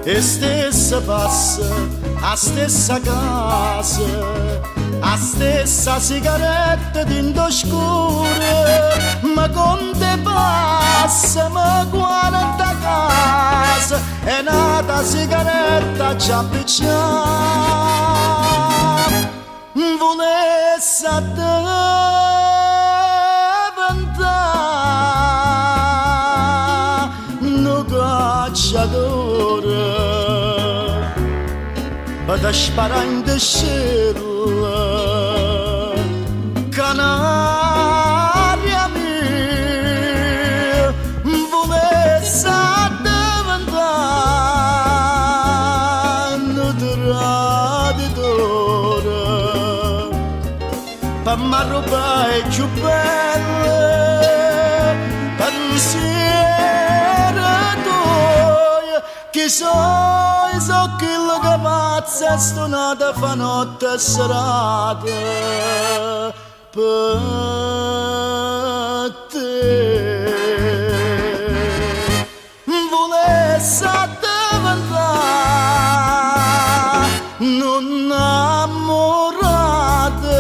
'E stesse passe, 'a stessa casa, 'a stessa sigaretta dint' 'o scuro. Ma conto 'e passe, me guardo 'a casa e n'ata sigaretta aggia appiccià. Vulesse addeventà nu cacciatore pe te sparà 'int' 'e scelle. Canaria mia, vulesse addeventà nu traditore pe m'arrubbà 'e cchiù belle pensiere tuoje. Chi so' i' so' chillo ca pazza e stunata fa notte e serate pe te. Vulesse addeventà nu 'nnammurate.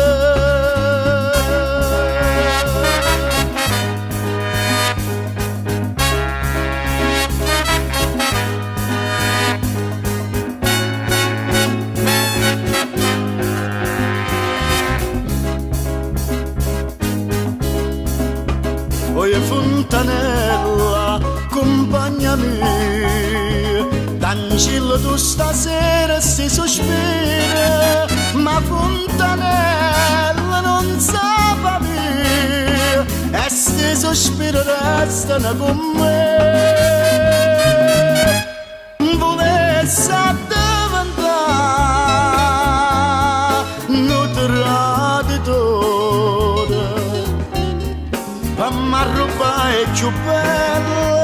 Oje funtanella, cumpagna mia, dancillo tu stasera 'sti suspire, ma funtanella nun sape 'a via e 'sti suspire restano cu me. Vulesse addeventà nu traditore pe m'arrubbà 'e cchiù belle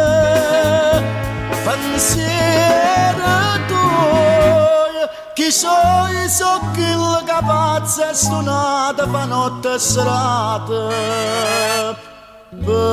pensiere tuoje. Chi so' i' so' chillo ca pazza e stunata fa notte e serate pe.